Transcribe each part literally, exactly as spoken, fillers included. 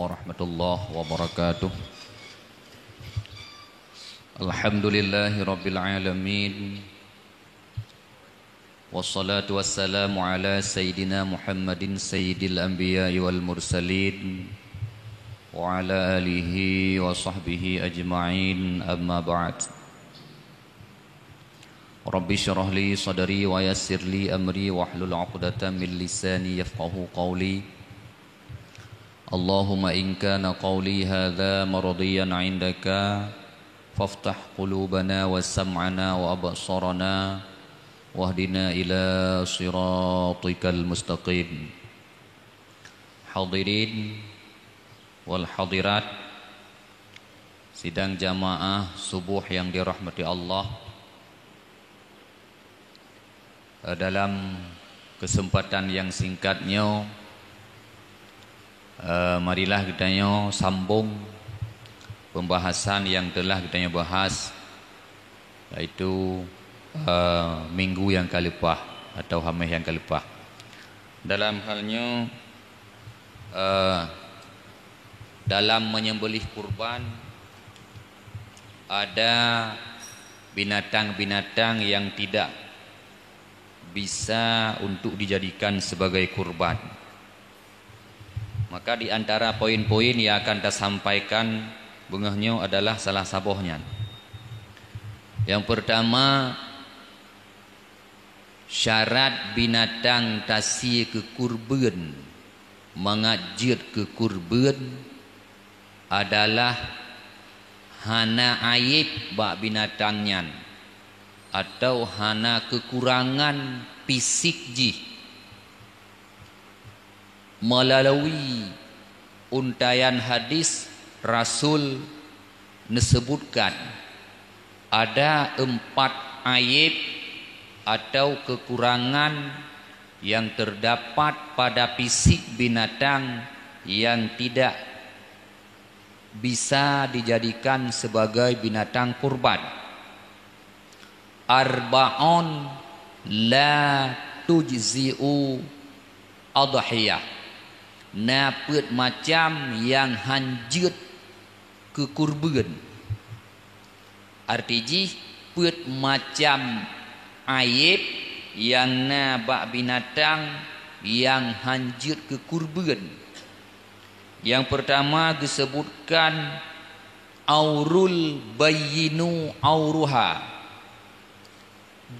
warahmatullahi wabarakatuh. Alhamdulillahirabbil alamin. Wassalatu wassalamu ala sayyidina Muhammadin sayyidil anbiya'i wal mursalin wa ala alihi wa sahbihi ajma'in, amma ba'd. Rabbi syrah li sadri wa yassir li amri wahlul 'uqdatam min lisani yafqahu qawli. Allahumma in kana qawli hadza mardiyan 'indaka, faftah qulubana wa sam'ana wa absarana, wahdina ila siratikal mustaqim. Hadirin wal hadirat, sidang jamaah subuh yang dirahmati Allah, eh, dalam kesempatan yang singkat nyoe, eh, marilah geutanyoe sambong pembahasan yang telah geutanyoe bahas, yaitu, eh, minggu nyang ka leupah atau Hamèh nyang ka leupah. Dalam hal nyoe, eh, dalam menyembelih kurban, ada binatang-binatang yang tidak bisa untuk dijadikan sebagai kurban. Maka di antara poin-poin yang akan tasampaikan beungoh nyoe adalah salah saboh nyan. Yang pertama, syarat binatang tasie keu kurbeuen, mangat jeuet keu kurbeuen, adalah hana ayeb bak binatang nyan, atau hana keukurangan fisik jih. Meulalu untaian hadis, Rasul neuseubutkan ada empat ayeb atau keukurangan yang terdapat pada fisik binatang yang tidak bisa dijadikan sebagai binatang kurban. Arba'un la tujzi'u adhiyah. Na peuet macam nyang han jeuet keu kurbeuen. Arti jih, peuet macam ayeb nyang na bak binatang nyang han jeuet keu kurbeuen. Nyang peurtama geuseubutkan aurul bayyinu auruha,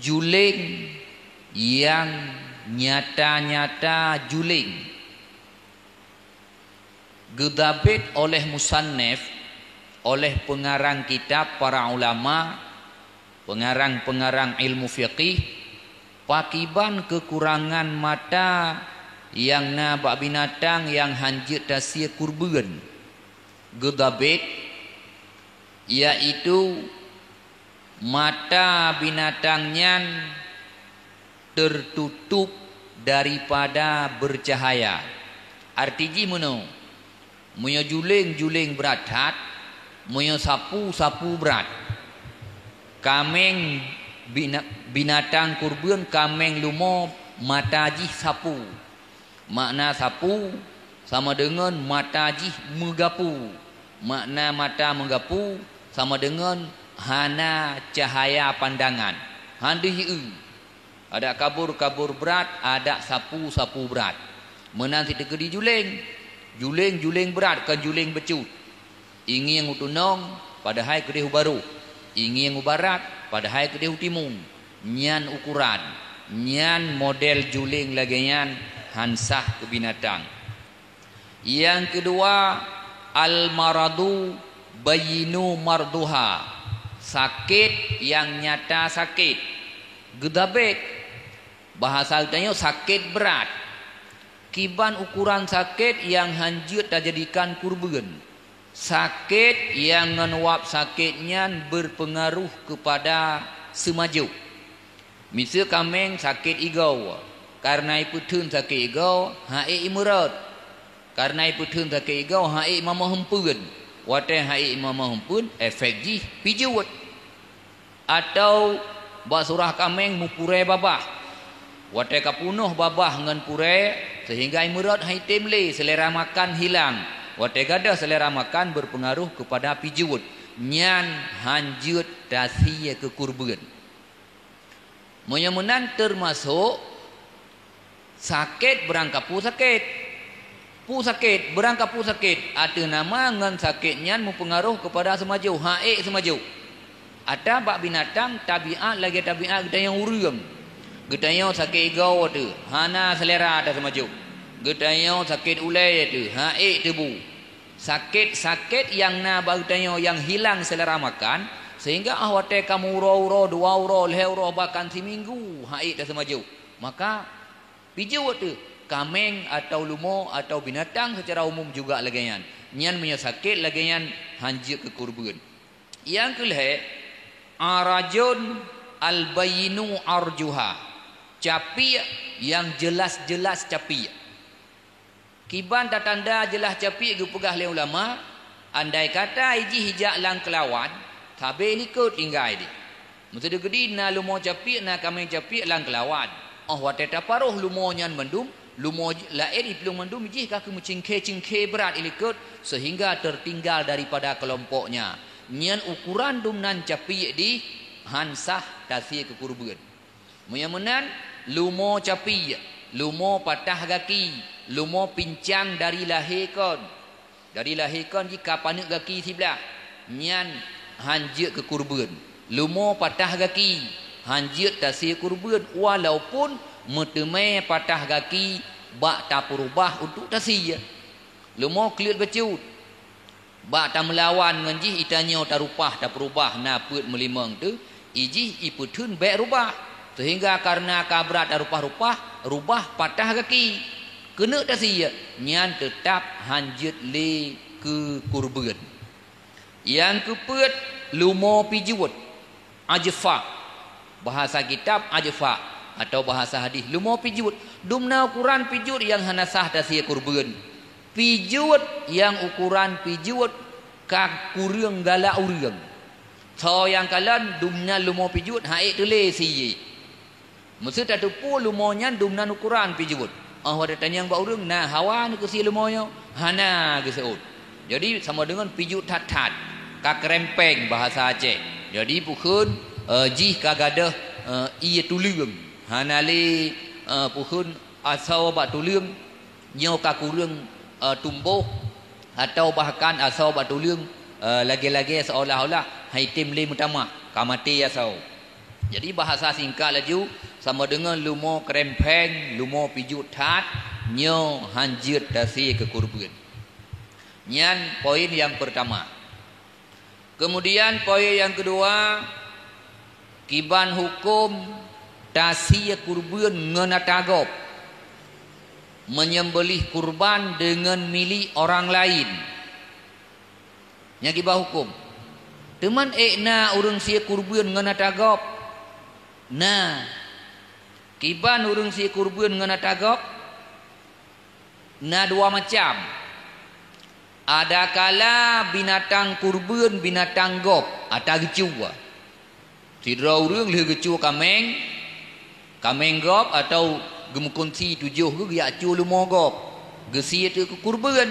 juléng nyang nyata-nyata juléng. Geudabet oleh musannif, oleh peungarang kitab para ulama, peungarang-peungarang ilmu fiqih, pakiban keukurangan mata nyang na bak binatang nyang han jeuet tasie kurbeuen. Geudabet, yaitu mata binatang nyan tertutup daripada bercahaya. Arti jih meunoe, meunyoe juléng, juléng brat that, meunyoe sapu, sapu brat. Kaméng bina-, binatang kurbeuen, kaméng lumo mata jih sapu. Makna sapu sama deungon mata jih meugapu. Makna mata meugapu sama deungon hana cahaya pandangan. Han deuh jieu. Adak kabur-kabur brat, adak sapu-sapu brat. Meunan cit teukeudi juléng. Juléng-juléng brat, kon juléng bacut. Ingieng u tunong, padahai keudeh u barôh. Ingieng u barat, padahai keudeh u timu. Nyan ukuran, nyan model juléng lagée nyan han sah keu binatang. Nyang keudua, al-maradu bayyinu marduha. Sakét nyang nyata sakét. Geudabet, bahasa geutanyoe sakét brat. Kiban ukuran sakét nyang han jeuet tajadikan kurbeuen. Sakét nyang ngon wab sakét nyan berpengaruh keupada seumajôk. Miseue kaméng sakét igoe, kareuna ipeutheun sakét igoe, han ék imeurot. Kareuna ipeutheun sakét igoe, han ék imamoh eumpeuen. Watée han ék imamoh eumpeuen, efek jih pijuet. Atau bak surah kaméng meupurée babah. Watée ka peunoh babah ngon purée, seuhingga imeurot han item lé, seulera makan hilang. Watée gadôh seulera makan berpengaruh kepada pijuet, nyan hanjeuet tasie keu kurbeuen. Meunyoe meunan teumasok sakét beurangkapeue sakét. Peue sakét, beurangkapeue sakét, ateueh nama ngon sakét nyan meupeungaroh keupada seumajoh, han ék seumajoh. Ata bak binatang tabiat lagée tabiat geutanyoe ureuëng. Geutanyoe sakét igoe teuh, hana seulera taseumajoh. Geutanyoe sakét ulée teuh, han ék teubu. Sakét-sakét nyang na bak geutanyoe nyang hilang seulera makan, sehingga óh watée ka meuuroe-uroe, dua uroe, lhée uroe, bahkan siminggu han ék taseumajoh, maka pijuet teuh kaméng atawa lumo atawa binatang seucara umum juga lagée nyan. Nyan meunyoe sakét lagée nyan hanjeuet keu kurbeuen. Nyang keu lhée, arajun al-bayyinu arjuha, capiek nyang jeulaih-jeulaih capiek. Kiban tatanda jeulaih capiek geupeugah lé ulama, andai kata ijih ijak lam keulawan, sabé likot tinggai deh. Meuseudeukedi na lumo capiek, na kaméng capiek lam keulawan. Óh watée taparoh lumo nyan mandum, lumo j-, laén iplueng mandum jih ka keu meucingkhe-cingkhe brat ilikot, seuhingga teutinggal daripada keulompoknya. Nyan ukoran dumnan capiek dih han sah tasie keu kurbeuen. Meunyoe meunan, lumo capiek, lumo patah gaki, lumo pincang dari lahé kon. Dari lahé kon jih ka paneuk gaki siblah, nyan hanjeuet keu kurbeuen. Lumo patah gaki, hanjeuet tasie kurbeuen, walaupun meuteumé patah gaki bak tapeurubah untuk tasie. Lumo kleuet bacut. Bak tameulawan ngon jih itanyoe tarupah, tapeurubah na peuet meulimong teuh, ijih ipeutheun bék rubah, seuhingga kareuna ka brat tarupah-rupah, rubah patah gaki. Keuneuk tasie, nyan teutab hanjeuet lé keu kurbeuen. Nyang keupeuet, lumo pijuet. Ajfa. Bahasa kitab ajfa, atau bahasa hadih lumo pijuet. Dumna ukoran pijuet nyang hana sah tasie kurbeuen. Pijuet nyang ukoran pijuet ka kureueng galak ureuëng. Soe nyang kalon dumna lumo pijuet han ék teulé sie. Meuseuti tateupeue lumo nyan dumnan ukoran pijuet. Óh watée tanyong bak ureuëng na hawa neukeusie lumo nyoe, hana geuseuôt. Jadi sama deungon pijuet that-that, ka keureumpeng bahasa Aceh. Jadi peukheun, eh, jih ka gadôh, eh, ie tuleueng, hana lé, eh, peukheun asoe bak tuleueng nyoe ka kureueng, eh, tumboh, atau bahkan asoe bak tuleueng, eh, lagée-lagée seolah-olah han item lé meutamah, ka maté asoe. Jadi bahasa singkat laju, sama deungon lumo keureumpeng, lumo pijuet that, nyoe hanjeuet tasie keu kurbeuen. Nyan poin nyang peurtama. Keumudian poin nyang keudua, kiban huköm tasie kurbeuen ngon ata gob, menyembelih kurban deungon milék orang laén. Nyan kiban huköm. Teuma ék na ureuëng sie kurbeuen ngon ata gob? Na. Kiban ureuëng sie kurbeuen ngon ata gob? Na dua macam. Adakala binatang kurbeuen binatang gob ata geucue. Sidroe ureuëng lheueh geucue kaméng, kaméng gob atawa geumeukunsi tujoh geuh geujak cue lumo gob, geusie teuk keu kurbeuen.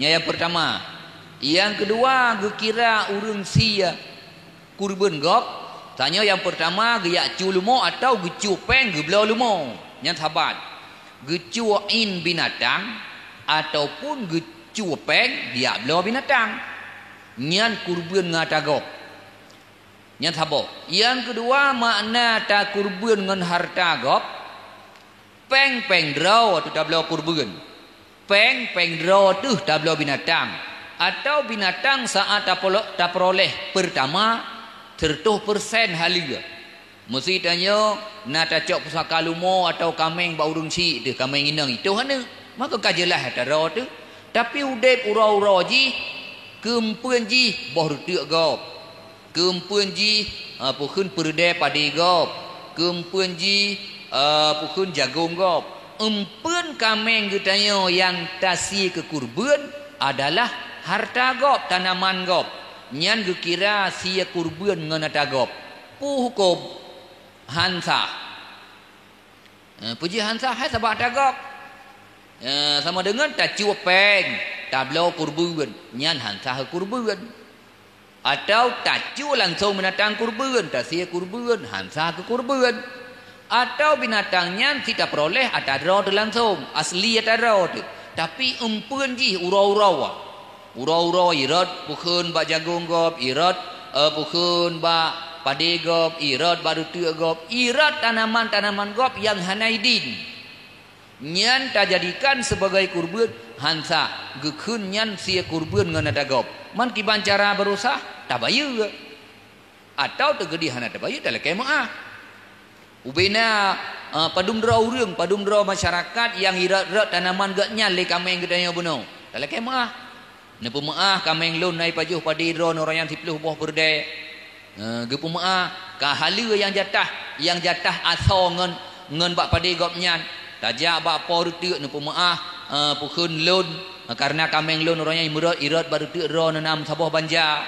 Nyan nyang peurtama. Nyang keudua, geukira ureuëng sie kurbeuen gob, tanyoe nyang peurtama geujak cue lumo atawa geucue péng geubloe lumo. Nyan saban. Geucue in binatang ataupun geucue péng geujak bloe binatang. Nyan kurbeuen ngon ata gob. Nyan saboh. Nyang keudua, makna takurbeuen ngon hareuta gob, péng-péng droe teuh tabloe kurbeuen. Péng-péng droe teuh tabloe binatang, atawa binatang saát tapeulo-, tapeuroleh peurtama seureutoh peureusén haleue. Meuseuti tanyoe na tacok pusaka lumo atawa kaméng bak ureuëng syiek teuh, kaméng inong itoh aneuk, maka ka jeulaih ata droe teuh. Tapi udeb uroe-uroe jih, keumpeuen jih boh reuteuk gob. Keumpeuen jih, eh, peukheun peureudée padé gob. Keumpeuen jih, eh, peukheun jagong gob. Eumpeuen kaméng geutanyoe nyang tasie keu kurbeuen adalah hareuta gob, tanaman gob. Nyan geukira sie kurbeuen ngon ata gob. Peue huköm? Han sah. Eh, peue jih han sah, hai sabab ata gob. Eh, sama deungon tacue péng, tabloe kurbeuen, nyan han sah keu kurbeuen. Atawa tacue langsong binatang kurbeuen, tasie kurbeuen, han sah keu kurbeuen. Atawa binatang nyan sit tapeuroleh ata droe teuh langsong, asli ata droe teuh, tapi eumpeuen jih uroe-uroe. Uroe-uroe irot peukheun bak jagong gob, irot, eh, peukheun bak padé gob, irot bak reuteuk gob, irot tanaman-tanaman gob nyang hana idin. Nyan tajadikan sibagai kurbeuen, han sah, geukheun nyan sie kurbeuen ngon ata gob. Man kiban cara barô sah, tabayeue. Atawa teukeudi hana tabayeue, talakée meuáh. Ubena, eh, padum droe ureuëng, padum droe masyarakat nyang irot-rot tanaman gobnyan lé kaméng geutanyoe bunoe, talakée meuáh. Neupeumeuáh kaméng lôn na ipajoh padé droeneuh uroe nyan siplôh boh peureudée. Eh, geupeumeuáh ka haleue nyang jatah, nyang jatah asoe ngon, ngon bak padé gobnyan. Tajak bak po reuteuk neupeumeuáh, eh, peukheun lôn, eh, kareuna kaméng lôn uroe nyan imeurot, irot bak reuteuk droeneuh na meusaboh banja.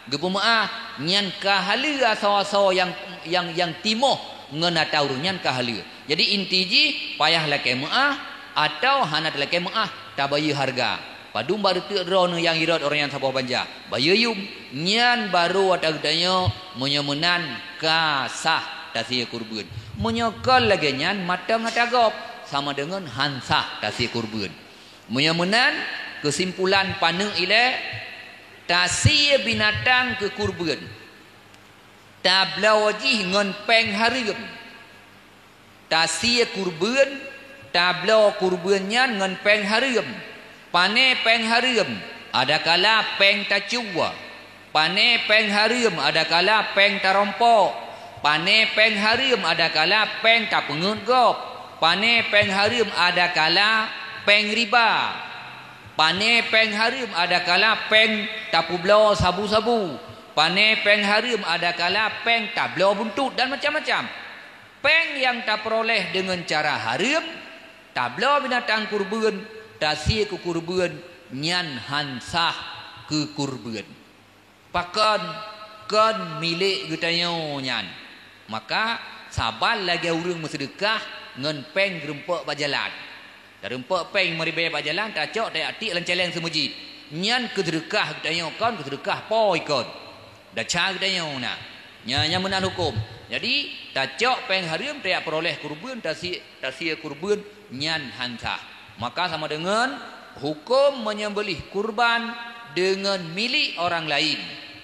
Geupeumeuáh nyan ka haleue asoe-asoe nyang, nyang, nyang timoh ngon ata ureuëng nyan ka haleue. Jadi inti jih payah lakée meuáh atawa hana talakée meuáh, tabayeue hareuga. Padum bak reuteuk droeneuh nyang irot uroe nyan saboh banja, bayeue yum. Nyan barô ata geutanyoe, meunyoe meunan ka sah tasie kurbeuen. Meunyoe kon lagée nyan mantong ata gob, sama deungon han sah tasie kurbeuen. Meunyoe meunan, keusimpulan paneuk ilée, tasie binatang keu kurbeuen, tabloe jih ngon péng hareuem. Tasie kurbeuen, tabloe kurbeuen nyan ngon péng hareuem. Pané péng hareuem? Adakala péng tacue. Pané péng hareuem? Adakala péng tarompok. Pané péng hareuem? Adakala péng tapeungeuet gob. Pané péng hareuem? Adakala péng riba. Pané péng hareuem? Adakala péng tapeubloe sabu-sabu. Pané péng hareuem? Adakala péng tabloe buntot dan macam-macam. Péng nyang tapeuroleh deungon cara hareuem, tabloe binatang kurbeuen, tasie keu kurbeuen, nyan han sah keu kurbeuen. Pakon? Kon milék geutanyoe nyan. Maka, saban lagée ureuëng meuseudeukah ngon péng geurumpok bak jalan. Tarumpok péng meuribée bak jalan, tacok tajak tiek lam céléng seumeujid. Nyan keu seudeukah geutanyoe kon, keu seudeukah po ikon. Desya geutanyoe na. Nyan, nyan meunan huköm. Jadi, tacok péng hareuem tajak peuroleh kurbeuen, tasie, tasie kurbeuen, nyan han sah. Maka sama deungon huköm menyembelih kurban deungon milék orang lain,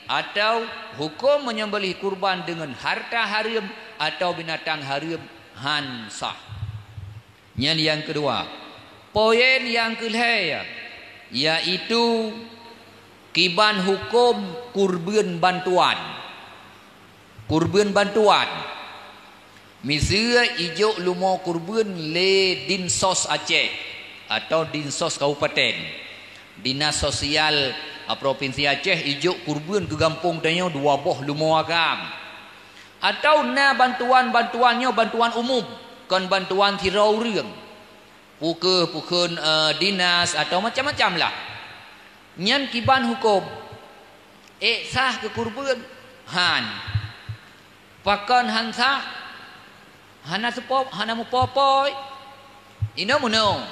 atawa huköm menyembelih kurban deungon harta hareuem atawa binatang hareuem, han sah. Nyan nyang keudua. Poin nyang keulhée, yaitu kiban huköm kurbeuen bantuan. Kurbeuen bantuan. Miseue ijok lumo kurbeuen lé Dinsos Aceh atawa Dinsos Kabupaten, Dinas Sosial, a, Propinsi Aceh ijok kurbeuen keu gampông tanyoe dua boh lumo agam. Atawa na bantuan-bantuan nyoe bantuan umum, kon bantuan sidroe ureuëng. Peu kheueh, peu kheueh, eh, dinas atawa macam-macam lah. Nyan kiban huköm. Ék sah keu kurbeuen? Han. Pakon han sah? Hana seupôt, hana meupo-po. Inoe meunoe.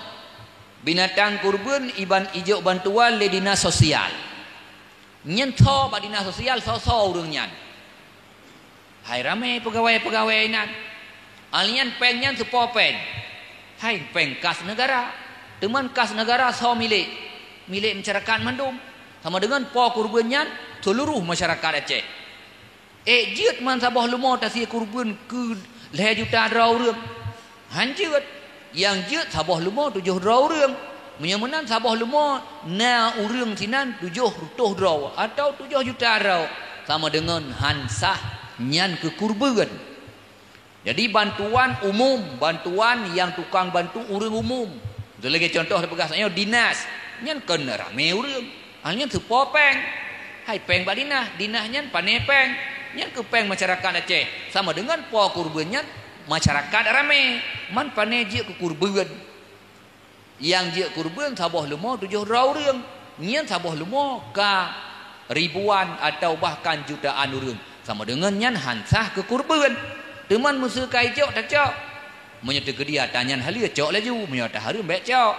Binatang kurbeuen iban ijok bantuan lé dinas sosial. Nyan tho bak dinas sosial soe-soe ureuëng nyan. Hai ramé peugawée-peugawée inan. Ahli nyan péng nyan seupôt péng. Hai péng kas neugara. Teuma kas neugara soe milék? Milék masyarakat mandum. Sama deungon po kurbeuen nyan seuluruh masyarakat Aceh. Ék jeuet man saboh lumo tasie kurbeuen keu lhée juta droe ureuëng? Han jeuet. Nyang jeuet saboh lumo tujoh droe ureuëng. Meunyoe meunan saboh lumo na ureuëng sinan tujoh reutôh droe atawa tujoh juta droe, sama deungon han sah nyan keu kurbeuen. Jadi bantuan umum, bantuan nyang tukang bantu ureuëng umum. Lagée contoh teupeugah saboh nyoe dinas, nyan kon ramé ureuëng. Hal nyan seupôt péng. Hai péng bak dinas, dinas nyan pané péng. Nyan keu péng masyarakat Aceh. Sama deungon po kurbeuen nyan masyarakat ramé. Man pané jeuet keu kurbeuen. Nyang jeuet kurbeuen saboh lumo tujoh droe ureuëng. Nyan saboh lumo ka ribuan atawa bahkan jutaan ureuëng. Sama deungon nyan han sah keu kurbeuen. Teuma meuseu ka ijok tacok. Meunyoe teukeudi ata nyan haleue cok laju, meunyoe ata hareuem bék cok.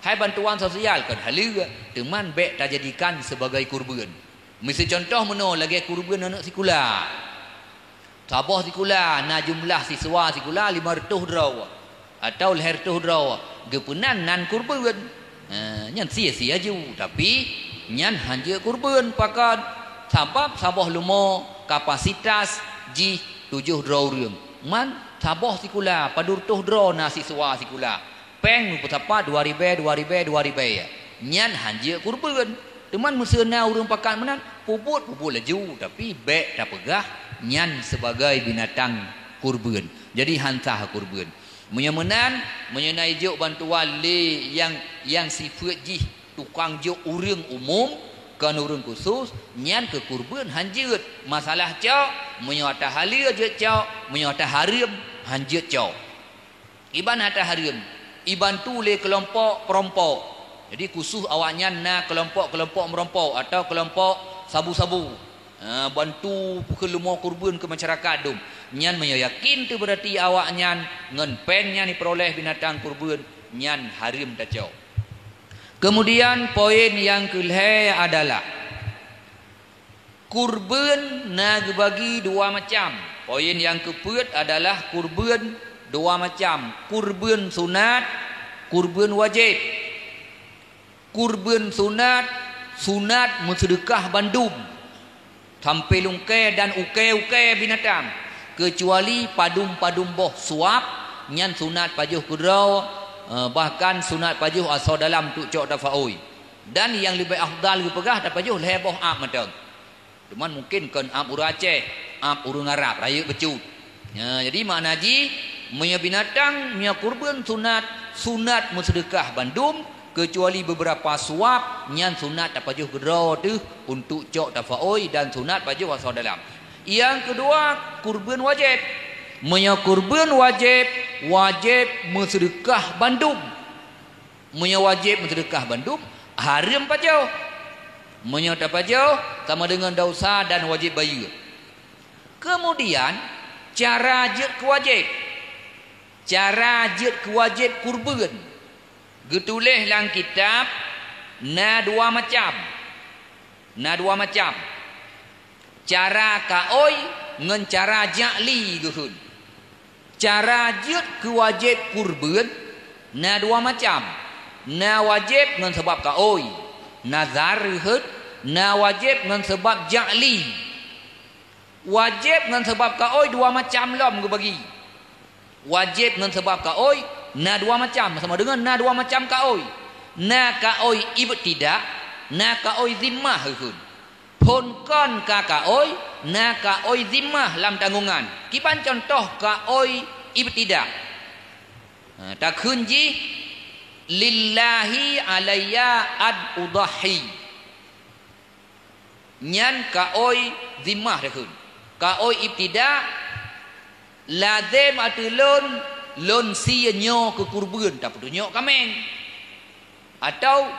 Hai bantuan sosial kon haleue, teuma bék tajadikan sibagai kurban. Miseu cuntoh meunoe lagée kurban aneuëk sikula. Saboh sikula na jumlah siswa sikula lima reutôh droe atawa lhée reutôh droe, geupeunan nan kurban. Ha, nyan sie-sie ju, tapi nyan hanjeuet kurban pakon, sabab saboh leumo kapasitas jih tujoh droe ureuëng. Man saboh sikula padub reutôh droe na siswa sikula. Péng meupeusapat dua ribée, dua ribée, dua ribée. Nyan hanjeuet kurban. Teuma meuseu na ureuëng pakat meunan, peubuet-peubuet laju, tapi bék tapeugah nyan sibagai binatang kurban. Jadi han sah kurban. Meunyoe meunan, meunyoe na ijok bantuan lé nyang, nyang sifeuet jih tukang jok ureuëng umum, kon ureuëng khusus, nyan keu kurban hanjeuet. Masalah cok, meunyoe ata haleue jeuet cok, meunyoe ata hareuem hanjeuet cok. Iban ata hareuem, ibantu lé keulompok peurompok. Jadi khusus awaknyan na keulompok-keulompok meurompok atawa keulompok sabu-sabu. Ha, bantu peukeuleumo kurban keu masyarakat dum. Nyan meunyoe yakin teuh beurati awaknyan ngon péng nyan jipeuroleh binatang kurban, nyan hareuem tacok. Keumudian poin nyang keulhée adalah kurban na geubagi dua macam. Poin nyang keupeuet adalah kurban dua macam, kurban sunat, kurban wajéb. Kurban sunat, sunat meuseudeukah bandum, sampoe lungkée dan ukée-ukée binatang, keucuali padum-padum boh suab, nyan sunat pajoh keudroe, eh, bahkan sunat pajoh asoe dalam untuk cok tafaôi. Dan nyang leubeh afdal geupeugah tapajoh lhée boh ab mantong. Teuma mungken kon ab ureuëng Aceh, ab ureuëng Arab, rayeuk bacut. Ya, jadi makna jih, meunyoe binatang, meunyoe kurban sunat, sunat meuseudeukah bandum, keucuali beberapa suab, nyan sunat tapajoh keudroe teuh untuk cok tafaôi dan sunat pajoh asoe dalam. Nyang keudua, kurban wajéb. Meunyoe kurban wajéb, wajéb meuseudeukah bandum. Meunyoe wajéb meuseudeukah bandum, hareuem pajoh. Meunyoe tapajoh, sama deungon desya dan wajéb bayeue. Keumudian, cara jeuet keu wajéb. Cara jeuet keu wajéb kurban. Geutuléh lam kitab na dua macam. Na dua macam. Cara kaôi ngon cara ja'li geukheun. Cara jeuet keu wajéb kurban na dua macam. Na wajéb ngon sabab kaôi, nazar geukheun, na wajéb ngon sabab ja'li. Wajéb ngon sabab kaôi dua macam lom geubagi. Wajéb ngon sabab kaôi na dua macam, sama deungon na dua macam kaôi. Na kaôi ibtidah, na kaôi zimmah geukheun. Phon kon ka kaôi, na kaôi zimmah lam tanggongan. Kiban cuntoh kaôi ibtidah. Ha, takheun jih, "Lillahi alayya an udhahhi." Nyan kaôi zimmah takheun. Kaôi ibtidah, "Lazem ateueh lôn, lôn sie nyoe keu kurban," tapeutunyok kaméng. Atawa,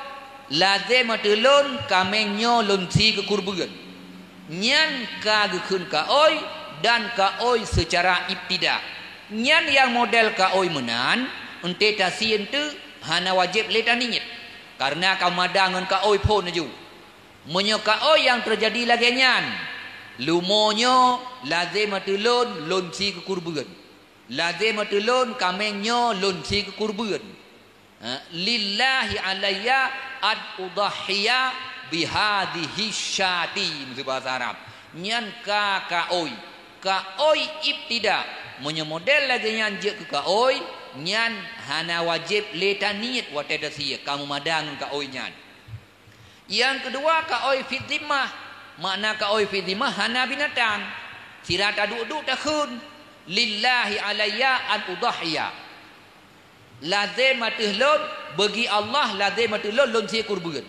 "Lazem ateueh lôn kaméng nyoe lôn sie keu kurban." Nyan ka geukheun kaôi dan kaôi seucara ibtidah. Nyan nyang model kaôi meunan, eunteuk tasie eunteuk hana wajéb lé taniet, kareuna ka mada ngon kaôi phon laju. Meunyoe kaôi nyang teujadi lagée nyan, "Leumo nyoe lazem ateueh lôn, lôn sie keu kurban. Lazem ateueh lôn kaméng nyoe lôn sie keu kurban." Ha, "Lillahi alayya an udhahhiya bihadhihi syati," meuseu bahasa Arab. Nyan ka kaôi, kaôi ibtidah. Meunyoe model lagée nyan jeuet keu kaôi, nyan hana wajéb lé taniet watée tasie ka meumada ngon kaôi nyan. Nyang keudua, kaôi fi zimmah. Makna kaôi fi zimmah hana binatang. Sira taduek-duek takheun, "Lillahi alayya an udhahhiya." Lazem ateueh lôn, bagi Allah lazem ateueh lôn, lôn sie kurban.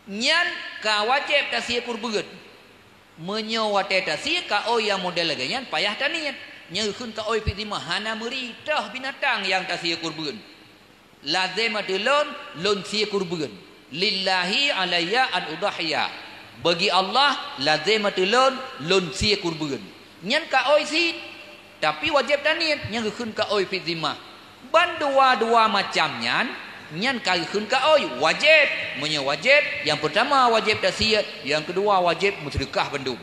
Nyan ka wajéb tasie kurban. Meunyoe watée tasie kaôi nyang model lagée nyan payah taniet. Nyan geukheun kaôi fi zimmah, hana meuri toh binatang nyang tasie kurban. Lazem ateueh lôn, lôn sie kurban. Lillahi alayya an udhahhiya. Bagi Allah lazem ateueh lôn, lôn sie kurban. Nyan kaôi sit, tapi wajéb taniet, nyan geukheun kaôi fi zimmah. Ban dua-dua macam nyan, Nyan ka geukheun kaôi, wajéb. Meunyoe wajéb, nyang peurtama wajéb tasie, nyang keudua wajéb meuseudeukah bandum.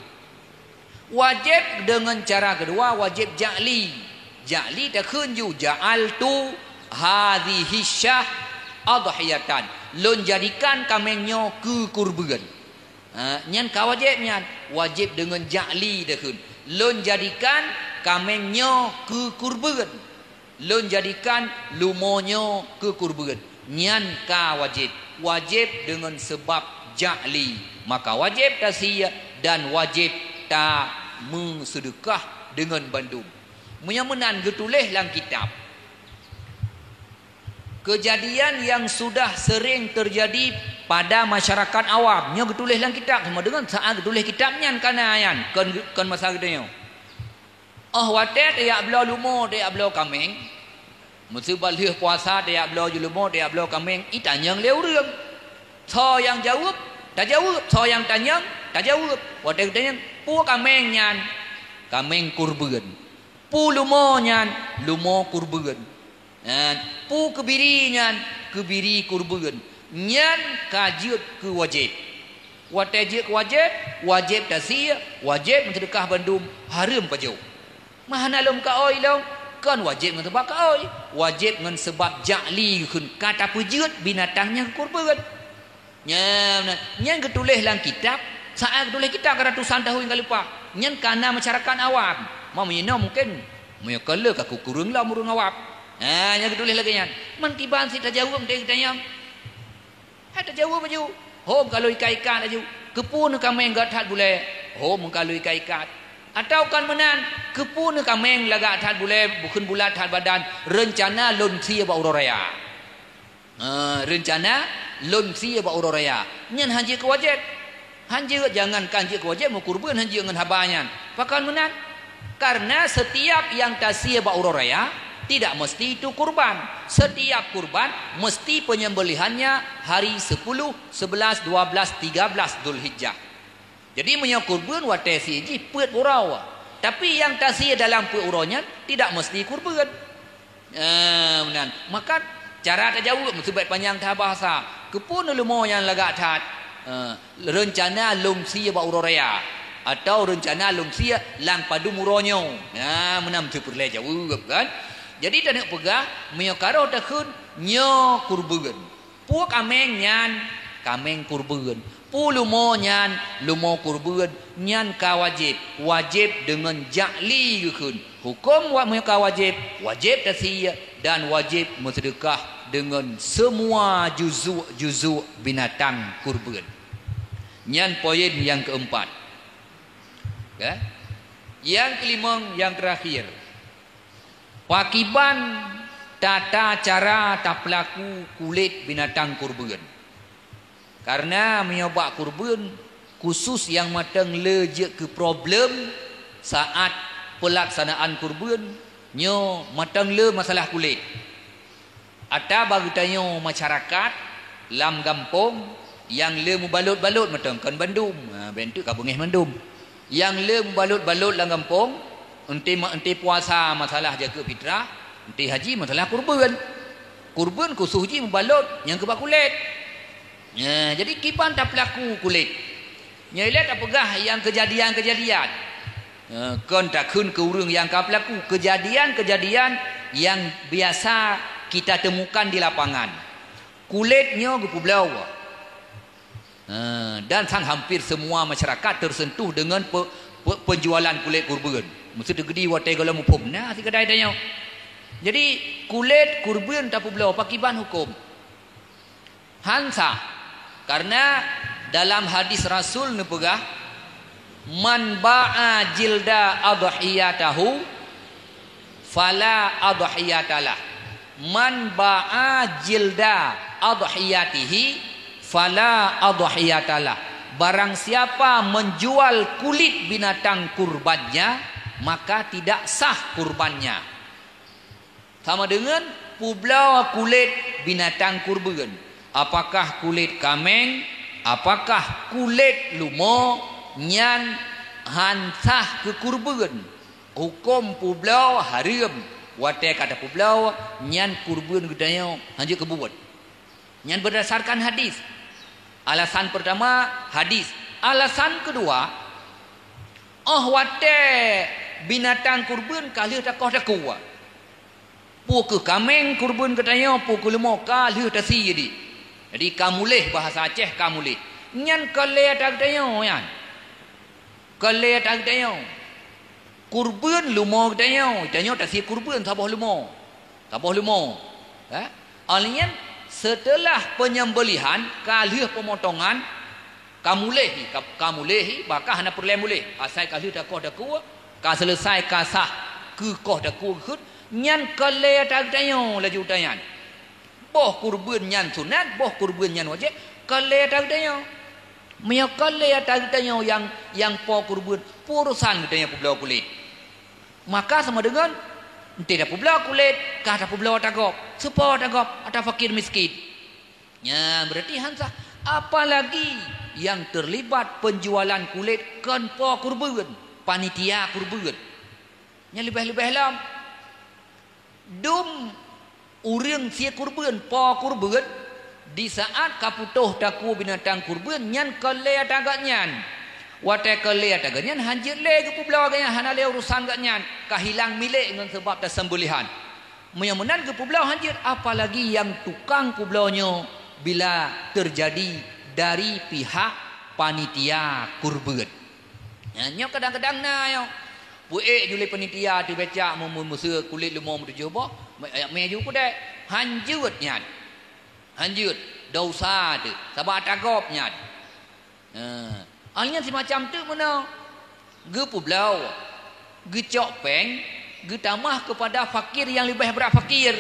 Wajéb deungon cara keudua wajéb ja'li. Ja'li takheun ju, "Ja'altu hadhihi syah adhiyatan." Lôn jadikan kaméng nyoe keu kurban. Ha, nyan ka wajéb nyan. Wajéb deungon ja'li takheun. Lôn jadikan kaméng nyoe keu kurban. Lôn jadikan lumo nyoe keu kurban. Nyan ka wajéb. Wajéb deungon seubab ja'li. Maka wajéb tasie dan wajéb tameuseudeukah deungon bandum. Meunyoe meunan geutuléh lam kitab, keujadian nyang sudah seuréng teujadi pada masyarakat awam, nyoe geutuléh lam kitab, sama deungon saát geutuléh kitab nyan ka na nyan, kon, kon masa geutanyoe. Óh watée tajak bloe lumo, tajak bloe kaméng, meuseuba lheueh puasa tajak bloe ju lumo, tajak bloe kaméng, itanyong lé ureuëng. Soe nyang jaweueb, tajaweueb, soe nyang tanyong, tajaweueb. Watée geutanyong, "Peue kaméng nyan?" "Kaméng kurban." "Peue lumo nyan?" "Lumo kurban." Nyan, "Peue keubiri nyan?" "Keubiri kurban." Nyan ka jeuet keu wajéb. Watée jeuet keu wajéb, wajéb tasie, wajéb meuseudeukah bandum, hareuem pajoh. Meuhana lom kaôi lom, kon wajéb ngon seubab kaôi, wajéb ngon seubab ja'li geukheun ka tapeujeuet binatang nyang keu kurban. Nyan, nyan geutuléh lam kitab, saát geutuléh kitab ka ratusan tahun ka leupah. Nyan ka na masyarakat awam. Ma meunyoe mungken, meunyoe ka le ka kukureueng lom ureuëng awam. Ha, nyan geutuléh lagée nyan. Man kiban sit tajaweueb teuh geutanyong. Hai tajaweueb laju. "Hom ka lôn ikat-ikat laju. Keupeue neuh kaméng gét that bulée?" "Hom ka lôn ikat-ikat." Atawa kon meunan, "Keupeue neuh kaméng lagak that bulée, bukon bulat that badan, reuncana lôn sie bak uroe raya." Ha, reuncana lôn sie bak uroe raya. Nyan hana jeuet keu wajéb. Hana jeuet, jangankan jeuet keu wajéb, meukurban hana jeuet ngon haba nyan. Pakon meunan? Karena setiap nyang tasie bak uroe raya tidak mesti itu kurban. Setiap kurban mesti penyembelihannya hari sepuluh, sebelas, dua belas, tiga belas Zulhijjah. Jadi meunyoe kurban watée sie jih peuet uroe. Tapi nyang tasie dalam peuet uroe nyan tidak mesti kurban. Eh, meunan. Maka cara tajaweueb meuseubat panyang that bahasa. Keupeue neuh lumo nyang lagak that? Eh, reuncana lôn sie bak uroe raya. Atawa reuncana lôn sie lam padum uroe nyoe. Nah, meunan meuseupeureulee jaweueb kan. Jadi taneuk peugah, meunyoe karoh takheun nyoe kurban. Peue kaméng nyan? Kaméng kurban. Peue lumo nyan? Lumo kurban. Nyan ka wajéb. Wajéb deungon ja'li geukheun. Huköm wa-, meunyoe ka wajéb, wajéb tasie dan wajéb meuseudeukah deungon seumua juzuk-juzuk binatang kurban. Nyan poin nyang keumpat. Ka? Nyang keulimong, nyang teurakhir. Pakiban tata cara tapeulaku kulét binatang kurban? Karena meunyoe bak kurban, khusus nyang mantong le jeuet keu problem saat peulaksanaan kurban, nyoe mantong le masalah kulét. Ata bak geutanyoe masyarakat lam gampông nyang le mubalot-balot mantong kon bandum, ha, bentuk ka beungéh mandum. Nyang le mubalot-balot lam gampông, eunteuk ma-, eunteuk puasa masalah jakeuet fitrah, eunteuk haji masalah kurban. Kurban khusus jih mubalot nyang keu bak kulét. Nya, jadi kiban tapeulaku kulét. Nyoe ilée tapeugah nyang keujadian-keujadian. Eh, kon takheun keu ureuëng nyang ka peulaku keujadian-keujadian nyang biasa kita temukan di lapangan. Kulét nyoe geupeubloe. Eh, dan sang hampir semua masyarakat tersentuh dengan pe-, pe-, penjualan kulét kurban. Meusti teugedi watée gohlom muphom na sigadai tanyoe. Jadi, kulét kurban tapeubloe pakiban huköm? Han sah. Karena dalam hadis Rasul neupeugah, "Man ba'a jilda adhiyatahu fala adhiyatalah. Man ba'a jilda adhiyatihi fala adhiyatalah." Barang siapa menjual kulit binatang kurbannya, maka tidak sah kurbannya. Sama deungon peubloe kulét binatang kurban. Apakah kulét kaméng, apakah kulét lumo, nyan han sah keu kurban. Huköm peubloe hareuem. Watée ka tapeubloe, nyan kurban geutanyoe hanjeuet keubuet. Nyan berdasarkan hadis. Alasan pertama, hadis. Alasan kedua, oh watèe binatang kurban ka lheueh takoh takue. Peu keuh kaméng kurban geutanyoe, peu keuh leumo ka lheueh tasie di. Jadi ka muléh, bahasa Aceh ka muléh. Nyan ka lé ata geutanyoe nyan. Ka lé ata geutanyoe. Kurban leumo geutanyoe, geutanyoe tasie kurban saboh leumo. Saboh leumo. Eh? Alnyan setelah penyembelihan ka lheueh pemotongan, ka muléh, ka, ka muléh, bahkan hana peureulèe muléh. Asai ka lheueh takoh takue, ka selesai ka sah keu koh takue geuh, nyan ka lé ata geutanyoe laju tanyan. Boh kurban nyan sunat, boh kurban nyan wajéb, ka lé ata geutanyoe. Meunyoe ka lé ata geutanyoe nyang, nyang po kurban, peu urosan geutanyoe peubloe kulét. Maka sama deungon, enteuk tapeubloe kulét, ka tapeubloe ata gob. Soe po ata gob? Ata fakir miskin. Nyan berarti han sah. Apalagi nyang terlibat penjualan kulét kon po kurban, panitia kurban. Nyan leubeh-leubeh lom. Dum ureueng sie kurban, po kurban, di saat ka putôh takue binatang kurban, nyan ka lé ata gobnyan. Watèe ka lé ata gobnyan, hanjeuet lé geupeubloe gobnyan, hana lé urosan gobnyan, ka hilang milék ngon sabab tasembelihan. Meunyoe meunan geupeubloe hanjeuet, apalagi nyang tukang peubloe nyoe bila terjadi dari pihak panitia kurban. Nyan, nyoe kadang-kadang na nyoe. Peuék ju lé panitia teuh becak meu-, meu-, meuseu kulét leumo meutujoh boh, me-, mé ju keudéh. Hanjeuet nyan. Hanjeuet. Dosa teuh. Sabab ata gob nyan. Ha. Hal nyan simacam teuk meunoe. Geupeubloe. Geucok péng. Geutamah keupada fakir nyang leubeh brat fakir.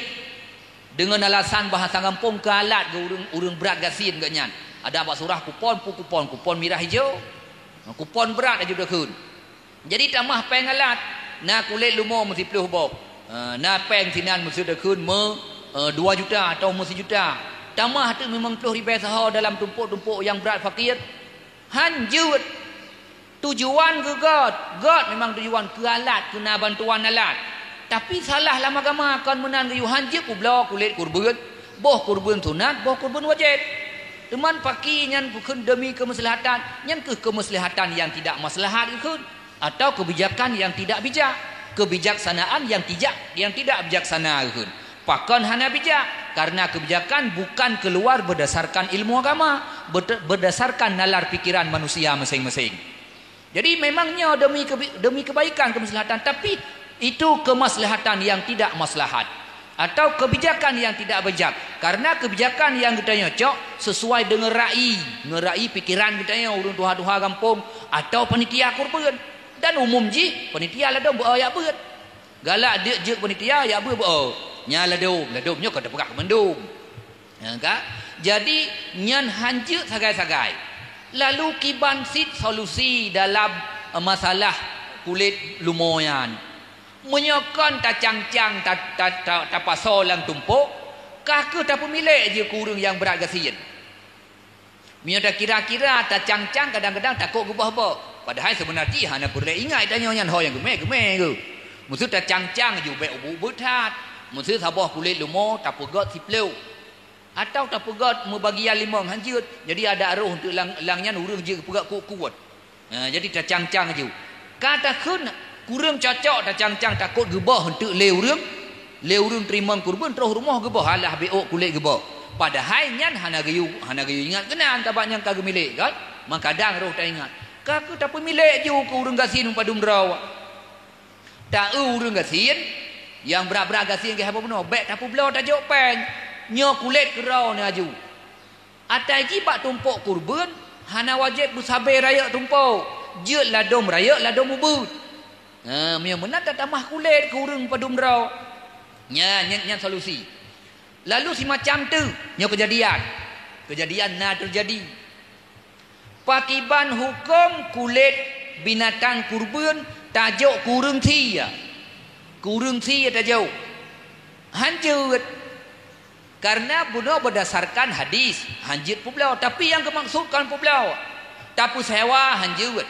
Deungon alasan bahasa gampông keu alat keu ureueng, ureueng brat gasien gobnyan. Adak bak surah kupon, peu kupon, kupon mirah ijo. Kupon brat laju takheun. Jadi tamah péng alat, na kulét leumo meusiplôh boh. Eh, na péng sinan meusiplôh takheun meu, eh, dua juta atau meu sijuta. Tamah teuk limong ploh ribèe saho dalam tumpôk-tumpôk nyang brat fakir. Hanjeuet. Tujuan geuh göt, göt memang tujuan keu alat, keu na bantuan alat. Tapi salah lam agama kon meunan geuyue, hanjeuet peubloe kulét kurban, boh kurban sunat, boh kurban wajéb. Teuma fakir nyan geukheun demi keumaslahatan, nyan keuh keumaslahatan nyang tidak maslahat geukheun, atau kebijakan yang tidak bijak, kebijaksanaan yang tidak, yang tidak bijaksana geukheun. Pakon hana bijak? Karena kebijakan bukan keluar berdasarkan ilmu agama, berde-, berdasarkan nalar pikiran manusia masing-masing. Jadi memang nyoe demi kebi-, demi kebaikan, kemaslahatan, tapi itu kemaslahatan yang tidak maslahat atau kebijakan yang tidak bijak. Karena kebijakan nyang geutanyoe cok sesuai dengan ra'i, ngon ra'i pikiran geutanyoe ureueng tuha-tuha gampông atau panitia kurban. Dan umum jih panitia ladôm beu-o jak beuet. Galak deuk jeuet panitia jak beuet beu-o. Nyan ladôm, ladôm nyoe ka teupeugah keu mandum. Ya, ka? Jadi, nyan hanjeuet sagai-sagai. Lalu kiban cit solusi dalam, eh, masalah kulét leumo nyan. Meunyoe kon tacang-cang ta-, ta-, ta-, tapasoe lam tumpôk, ka kheueh tapeumilek jih keu ureueng nyang brat gasien. Meunyoe takira-kira tacang-cang kadang-kadang takot geuboh-boh. Padahai seubeuna jih hana peureulée ingat tanyoe nyan ho nyang geumé-geumé geuh. Meuseu tacang-cang ju bék ubeut-ubeut that. Meuseu saboh kulét leumo tapeugét siplôh. Atawa tapeugét meubagian limong hanjeuet, jadi adak roh teuk lam, lam nyan ureuëng jeuet geupeugét kuet-kuet. Ha, jadi tacang-cang aju. Ka takheun kureueng cocok tacang-cang takot geuboh eunteuk lé ureuëng, lé ureuëng teurimong keureubeuen troh rumoh geuboh, alah bék ôk kulét geuboh. Padahai nyan hana geuyue, hana geuyue ingat keunan sabab nyan ka geumilék kan. Mangkadang roh taingat. Ka keuh tapeumilek ju keu ureuëng gasien padum droe. Ta-eu ureuëng gasien, nyang brat-brat gasien geuh haba bunoe, bék tapeubloe tajok péng, nyoe kulét keudroe neuh aju. Atai jih bak tumpôk keureubeuen, hana wajéb beusabé rayeuk tumpôk, jeuet ladôm rayeuk ladôm ubeut. Ha, meunyoe meunan tatamah kulét keu ureuëng padum droe. Nyan, nyan, nyan solusi. Lalu simacam teuk nyoe keujadian. Keujadian na teujadi. Pakiban huköm kulét binatang keureubeuen tajok keu ureuëng sie? Keu ureuëng sie tajok? Hanjeuet. Karena bunoe berdasarkan hadis, hanjeuet peubloe. Tapi nyang geumaksud kon peubloe. Tapeuseuwa hanjeuet.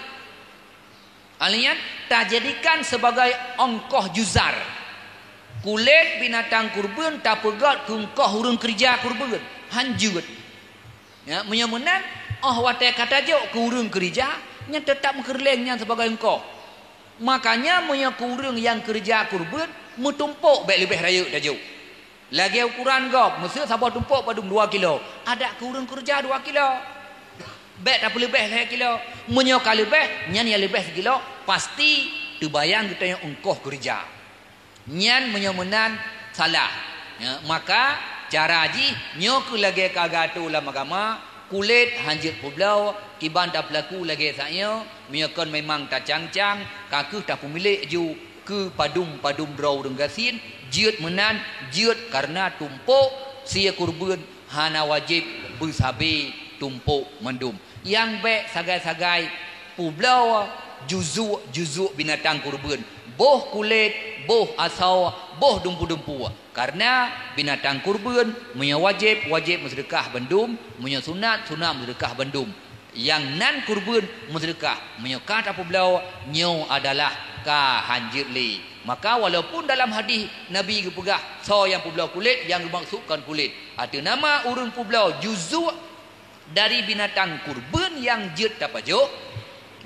Hal nyan tajadikan sebagai ongkoh juzar. Kulét binatang keureubeuen tapeugét keu ongkoh ureuëng keureuja keureubeuen. han jeuet. Ya, meunyoe meunan, oh watée ka tajok keu ureuëng keurija, nyan teutap meukeureuléng nyan sibagai eungkoh. Makanya meunyoe keu ureuëng nyang keureuja keureubeuen, meutumpok bék leubeh rayeuk tajok. Lagée ukuran gob, meuseu saboh tumpok padum dua kilo, adak keu ureuëng keureuja dua kilo. Bék tapeuleubeh lhée kilo. Meunyoe ka leubeh, nyan nyang leubeh sikilo, pasti teubayang geutanyoe eungkoh keureuja. Nyan meunyoe meunan salah. Ya, maka cara jih nyoe keuh lagée ka geuatoe lam agama, kulét han jeuet peubloe, kiban tapeulaku lagée saát nyoe, meunyoe kon memang tacang-cang, ka kheueh tapeumilék ju keu padum-padum droe ureuëng gasien, jeuet meunan, jeuet kareuna tumpok sie keureubeuen hana wajéb beusabe tumpok mandum. Nyang bék sagai-sagai peubloe juzuk-juzuk binatang keureubeuen, boh kulét, boh asoe, boh dumpu-dumpu. Kareuna binatang keureubeuen meunyoe wajéb, wajéb meuseudeukah bandum, meunyoe sunat, sunat meuseudeukah bandum. Nyang nan keureubeuen meuseudeukah, meunyoe ka tapeubloe, nyoe adalah ka han jeuet lé. Maka walaupun dalam hadih Nabi geupeugah soe nyang peubloe kulét, nyang geumaksud kon kulét, ateueh nama ureuëng peubloe juzuk dari binatang keureubeuen nyang jeuet tapajoh,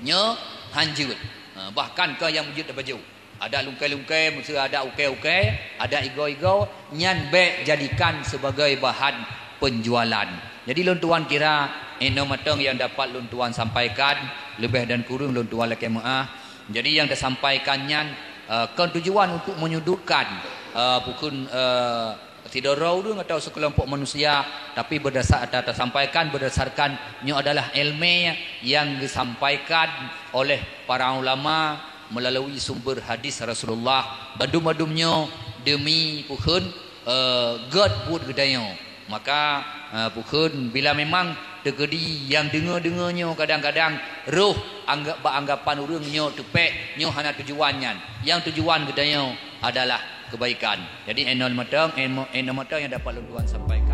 nyoe han jeuet. Ha, bahkan ka nyang jeuet tapajoh. Adak lungkée-lungkée, meuseu adak ukée-ukée, adak igoe-igoe, nyan bék jadikan sibagai bahan peunjualan. Jadi lôn tuan kira, inoe mantong nyang dapat lôn tuan sampaikan, leubeh dan kureueng lôn tuan lakée meuáh. Jadi nyang tasampaikan nyan, eh, kon tujuan untuk menyudutkan, eh, bukon, eh, sidroe ureuëng atau sekelompok manusia, tapi berdasar, ta-, tasampaikan berdasarkan nyoe adalah ilmu nyang disampaikan oleh para ulama melalui sumber hadis Rasulullah. Bandum-bandum nyoe demi bukon, eh, gét buet geutanyoe. Maka, eh, bukon bila memang teukeudi nyang deungoe-deungoe nyoe kadang-kadang roh anggap bak anggapan ureuëng nyoe teupék, nyoe hana tujuan nyan. Nyang tujuan geutanyoe adalah kebaikan. Jadi, inoe mantong, inoe mantong nyang dapat lôn tuan sampaikan.